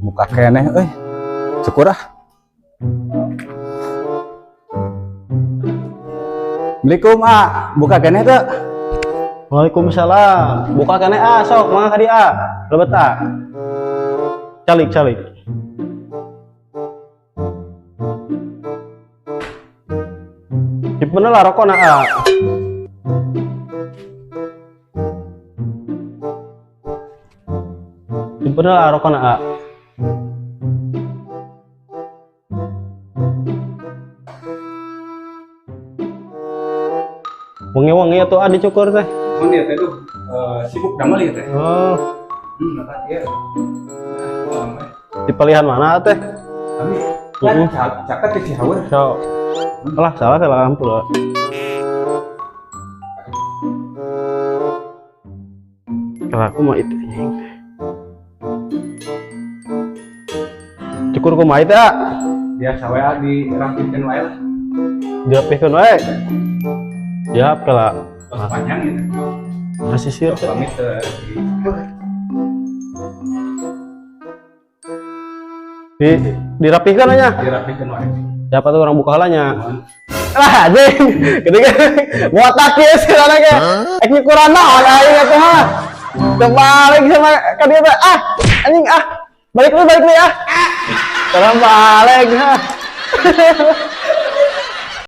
Buka keneh euy. Syukur ah. Assalamualaikum, ah. Buka keneh teu? Waalaikumsalam. Buka keneh, ah, sok mangga ka dieu, ah. Lebet, ah. Calik calik. Bener lah rokok ah. Bener lah rokok ah. Wengi-wengi atuh, ah, dicukur teh. Mun ieu teh duh, sibuk damel ieu teh. Oh, Maka ieu. Di palihan mana teh? Kami caket di Cihaur. So, alah, salah salah ampun. Kalau aku mah itu anjing. Cukur kumaha itu, ah? Biasa we, ah, dirapihkeun wae lah. Dirapihkeun wae. Siap kala. Tos panjang gitu. Masih sisir teh. Pamit Di dirapihkan aja. Dirapihkeun wae. Siapa tuh orang buka halanya? Lah anjing, gede botak ya sih anaknya. Ek nyukuran naon aing atuh mah. Balik sama ka dia teh, ah anjing ah. Balik lu ah. Salam balik ah.